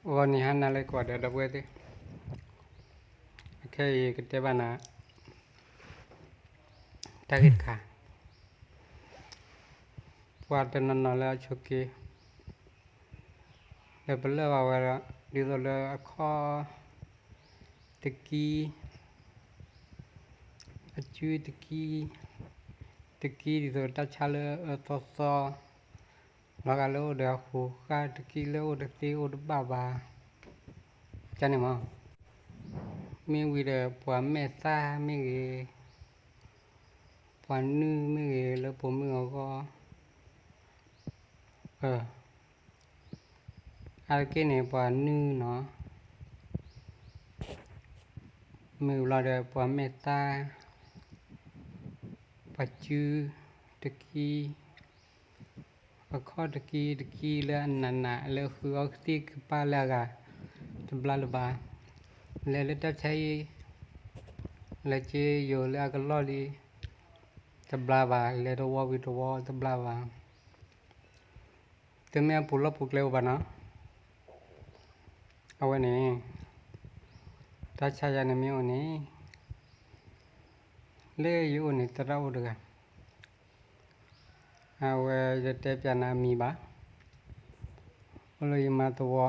ဂီၤနံၤဟါနၤလၢကိးဂၤဒဲး ဒီပုၢ်ဝဲၢ်သ့ၣ်, အခဲအံၤကတဲဘၣ်နၤ တၢ်ဂ့ၢ်တခါ, ပှၤတနီၤနီၤလၢအဆိးက့ ဒီးပလၢၢ်ဘၣ်ဝဲဒီး ဒ်သိးလၢအခီၣ်တကံ အစုတကံ, တကံဒ်သိးတၢ်ဆါလၢအအၢသီသီ, လီၤဂာ်လၢအိၣ်ဒီးအဃိးဃၣ်တကံလၢအိၣ်တသ့အိၣ်တဘၣ်ဘၣ်, ကန့ၣ်မး, မ့ၢ်ဝံၤဒီးပှၤမဲာ်သၣ်မ့ၢ်ဂ့ၤ, ပှၤနုၢ်မ့ၢ်ဂ့ၤလၢပိာ်မုၣ်အဂီၢ်, အါတက့ၢ်န့ၣ် ပှၤနုၢ်နီၤ, မ့ၢ်ဘျီဒီးပှၤမဲာ်သၣ်, ပှၤစုတကံ, အခီၣ်တကံတကံလၢအနးနး လၢဃုအီကသံၣ်ကပၢ်လၢအဂၤ တဘျါလၢၤဘၣ်, လဲၤလၢတၢ်ဆါဟံၣ်, လဲၤက့ၤယိာ်လၢအကလီၢ်လံ တဘျါဘၣ်, လဲၤတဝီဝံၤတဝီတဘျါဘၣ်, တမ့ၢ်အပူၤလီၢ်ပူၤကျဲအိၣ်ဘၣ်နီၤ, အဝဲန့ၣ် တၢ်ဆါယၤန့ၣ်မ့ၢ်အိၣ်န့ၣ် လၢယအိၣ်န့ၣ် သရၣ်အိၣ်တဂၤ, အဝဲယတဲပျးနၤအမံၤဘၣ်, အိၣ်လၢယမါသဝီ,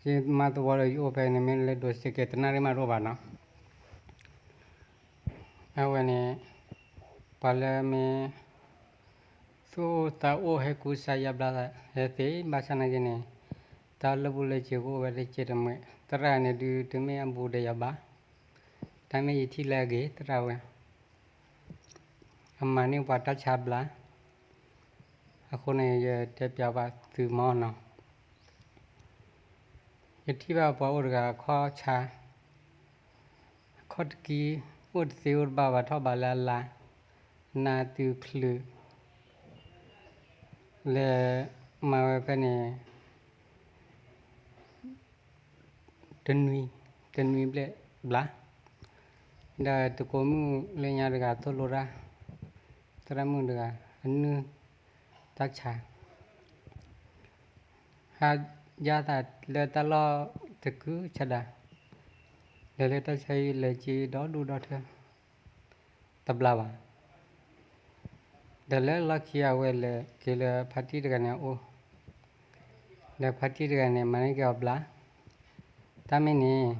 ယမါသဝီဒီးယအိၣ်ဖဲန့ၣ် မ့ၢ်လၢဒိးစ့ၢ်ကီးတနၣ်ရံၣ်မးတအိၣ်ဘၣ်နီၤ, အဝဲန့ၣ် ပှၤလၢမ့ၢ် သူၣ်အိၣ်သးအိၣ်ဟဲကူစါယါဘျါဟဲသ့ ဘၣ်ဆၣ်နာ်က့န့ၣ် တၢ်လၢာ်ဘူၣ်လၢာ်စ့ၤကအိၣ်ဝဲတစဲးတမှဲး, သရၣ်န့ၣ်ဒုးတမ့ၢ်အဘူးဒီးယၤဘၣ်, တၢ်မ့ၢ်ယထံၣ်လၢအဂ့ၤ သရၣ်ဝဲ အမၤန့ၢ်ပှၤတၢ်ဆါဘျါ, အဃိန့ၣ် ယတဲပျးဘၣ်သုမီၤနီၤ, ယထံၣ်ဘၣ်ပှၤအိၣ်တဂၤအခီၣ်ဆါ, အခီၣ်တကံ အိၣ်တသ့အိၣ်တဘၣ်ဘၣ် ထီၣ်ဘးလၢအလါ, နါတုၤချုး လဲၤမၤဝဲဖဲန့ၣ် တနွံ, တနွံဘျဲၣ်ဘျါ, ဒီးတကိးမုၣ်လၢညါတဂၤသိၣ်လိတၢ်, သရၣ်မုၣ်တဂၤ အနုၢ်တၢ်ဆါ ဟါယါသးလၢတၢ်လီၢ်တကုၤဆးဒး, လဲၤလၢတၢ်ဆါဟံၣ်လဲၤက့ၤဒီဒူၣ်ဒီထၢ တဘျါဘၣ်. ဒီးလၢလီၢ်ခံအဝဲလဲၤက့ၤလၢဖါတံၢ်တဂၤန့ၣ်အအိၣ်, ဒီးဖါတံၢ်တဂၤန့ၣ် မၤန့ၢ်က့ၤအီၤဘျါ. တၢ်မ့ၢ်န့ၣ်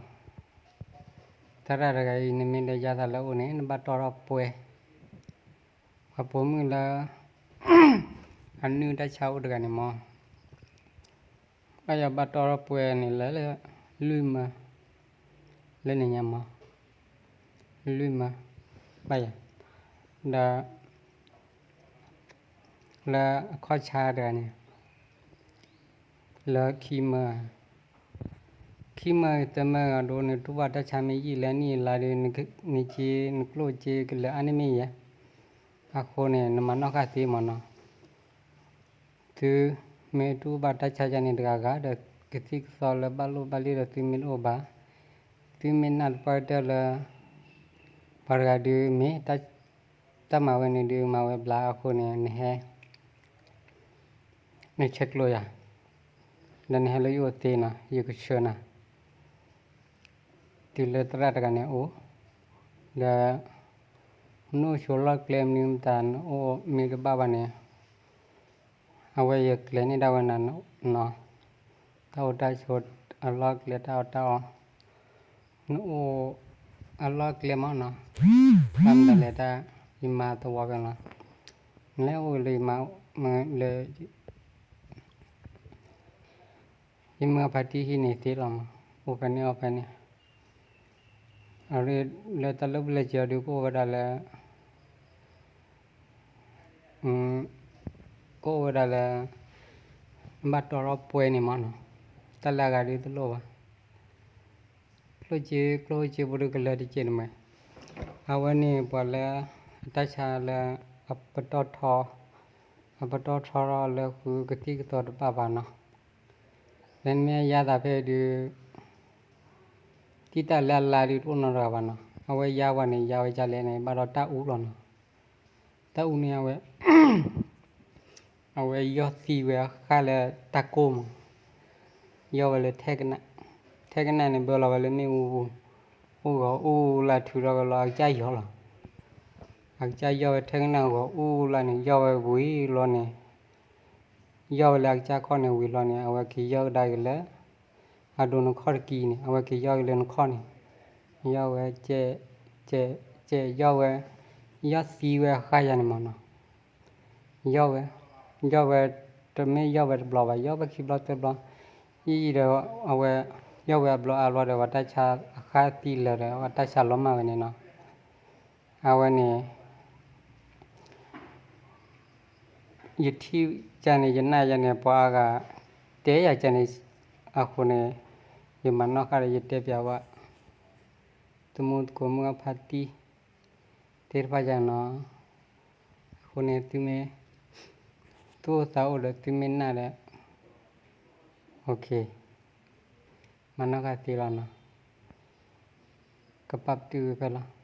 သရၣ်တဂၤအံၤ နမ့ၢ်လဲၤယါသးလၢအအိၣ်န့ၣ် နဘၣ်တီထီၣ်ပှဲၤ ပှၤပိာ်မုၣ်လၢ အနုၢ်တၢ်ဆါအိၣ်တဂၤန့ၣ်မး, ဘၣ်ယၤဘၣ်တီထီၣ်ပှဲၤန့ၣ်လၢ လွံၢ်မၢ လၢန့ၣ်ညါမး, လွံၢ်မၢ ဘၣ်ယၤ, ဒီး လၢအခီၣ်ဆါတဂၤန့ၣ် လၢခံမၢ, ခံမၢသၢမၢအဒိန့ၣ် တူၢ်ဘၣ်တၢ်ဆါမ့ၢ်ယံာ်လၢနံၣ်အလါဒီး နက့ နကျိၣ်စ့ကလၢာ်အါန့ၢ်မ့ၢ်ယဲ, အဃိန့ၣ် နမၤနီၣ်ဃာ်သ့မးနီၤ. သုမ့ၢ်တူၢ်ဘၣ်တၢ်ဆါယါန့ၣ်တဂၤဂၤဒီး ကသံၣ်ကသီလၢဘၣ်လိၣ်ဘၣ်လံဒီးသုမ့ၢ်တအိၣ်ဘၣ်, သုမ့ၢ်နာ်တပှၢ်ကတၢၢ်လၢ ပှၤတဂၤဒုးမ့ၢ် တၢ်မၤဝဲန့ၣ်ဒုးမၤဝဲဘျါအဃိန့ၣ် နဟဲ နဆဲးကျိးယၤ, ဒီးနဟဲလၢယအိၣ်သ့နီၤ ယကဆှၢနၤ တုၤလၢသရၣ်တဂၤန့ၣ်အအိၣ်, ဒီး နအိၣ်ဆိးလီၢ်ကျဲမနုၤမတၤ နအိၣ်မ့ၢ်တဘၣ်ဘၣ်န့ၣ် အဝဲယကျဲၤန့ၢ်ဒၣ်ဝဲနၤနီၤ, တၢ်အိၣ်တၢ်ဆိးအလီၢ်ကျဲတၢ်အီၣ်တၢ်အီ, နအိၣ်အလီၢ်ကျဲမးနီၤ, ဘၣ်မနုၤလဲၣ်တၢ် ယမၤသဝီက့ၤလီၤ, နလဲၤအိၣ်လၢယမၤ လၢ ယမၢဖါတံၢ်ဟံၣ်န့ၣ်သ့လီၤမး, အိၣ်ဖဲန့ၣ်အီၣ်ဖဲန့ၣ်, အရ့ လၢတၢ်လၢပူၤလဲၤစ့ၤအီၤဒုးကအိၣ်ဝဲဒၣ်လၢ ကအိၣ်ဝဲဒၣ်လၢ ဘၣ်တီထီၣ်ပှဲၤန့ၣ်မးနီၤ, တၢ်လၢအဂၤဒုးတလိၣ်ဘၣ်, ကျိၣ်စ့ကျိၣ်စ့ဖိဒုးကလၢာ်တကဲးန့ၣ်မး, အဝဲန့ၣ်ပှၤလၢ အတၢ်ဆါလၢ အပတီၢ်ထီ အပတီၢ်ထီထီၣ်လၢဃုကသံၣ်ကသီတဘၣ်ဘၣ်နီၤ, လၢနမ့ၢ်ယါသးဖဲဒုး တံၢ်တၢ်လၢအလါဒုးတအိၣ်နီတဂၤဘၣ်နီၤ, အဝဲယါဝဲန့ၣ် ယါဝဲဒ်လဲၣ်န့ၣ် ဘၣ်ဒီးတၢ်အူလီၤနီၤ, တၢ်အူန့ၣ်အဝဲ အဝဲယီၢ်သံဝဲအဃၣ်လၢတၢ်ကိၢ်မး, ယီၢ်ဝဲလၢထဲကနၣ်, ထဲကနၣ်န့ၣ် ဘၢလီၤဝဲလၢမ့ၣ်အူပူၤ, အိၣ်ဂီၤအူလၢ်ထုးထီၣ်ဝဲလီၤ အကစၢ်ယီၤလီၤ. အကစၢ်ယီၢ်ဝဲထဲကနၣ်ဂီၤအူလၢ်န့ၣ် ယီၢ်ဝဲဝံၤလီၤန့ၣ်, ယီၢ်ဝဲလၢအကစၢ်ခီၣ်န့ၣ်ဝံၤလီၤန့ၣ် အဝဲက့ၤယီၢ်ကဒါက့ၤလၢ အဒိနခီၣ်တကံန့ၣ် အဝဲက့ၤယီၢ်က့ၤလၢနခီၣ်န့ၣ်, ယီၢ်ဝဲ ကဲ ယီၢ်ဝဲ, ယီၢ်သံဝဲအဃၢ်ယၤန့ၣ်မးနီၤ. ယီၢ်ဝဲ, ယီၢ်ဝဲ, တမ့ၢ်ယီၢ်ဝဲတဘျီဘၣ်, ယီၢ်ဝဲခံဘျီသၢဘျီ, အံၤဒီး အဝဲ ယီၢ်ဝဲအဘျီအါဘျီဒီး ပှၤတၢ်ဆါအဃၢ်သံလၢာ်ဒီး ပှၤတၢ်ဆါလီၤမၢ်ဝဲန့ၣ်နီၤ. အဝဲန့ၣ် ယထံၣ်ကန့ၣ် ယနၢ်ယၤန့ၣ် ပှၤအါဂၤ တဲယၤကန့ၣ်, အဃိန့ၣ် ယမၤနီၣ်ဃာ်ဒီးယတဲပျးဘၣ် သမူသကိးမုၣ်အဖါတံၢ် သ့ၣ်တဖၣ်ယၤနီၤ. အဃိန့ၣ် သုမ့ၢ် သူၣ်အိၣ်သးအိၣ်ဒီး သုမ့ၢ်နၢ်ဒီး မၤနီၣ်ဃာ်သ့လီၤနီၤ. ကပာ်ပတုာ်ဝဲဖဲလီၤ.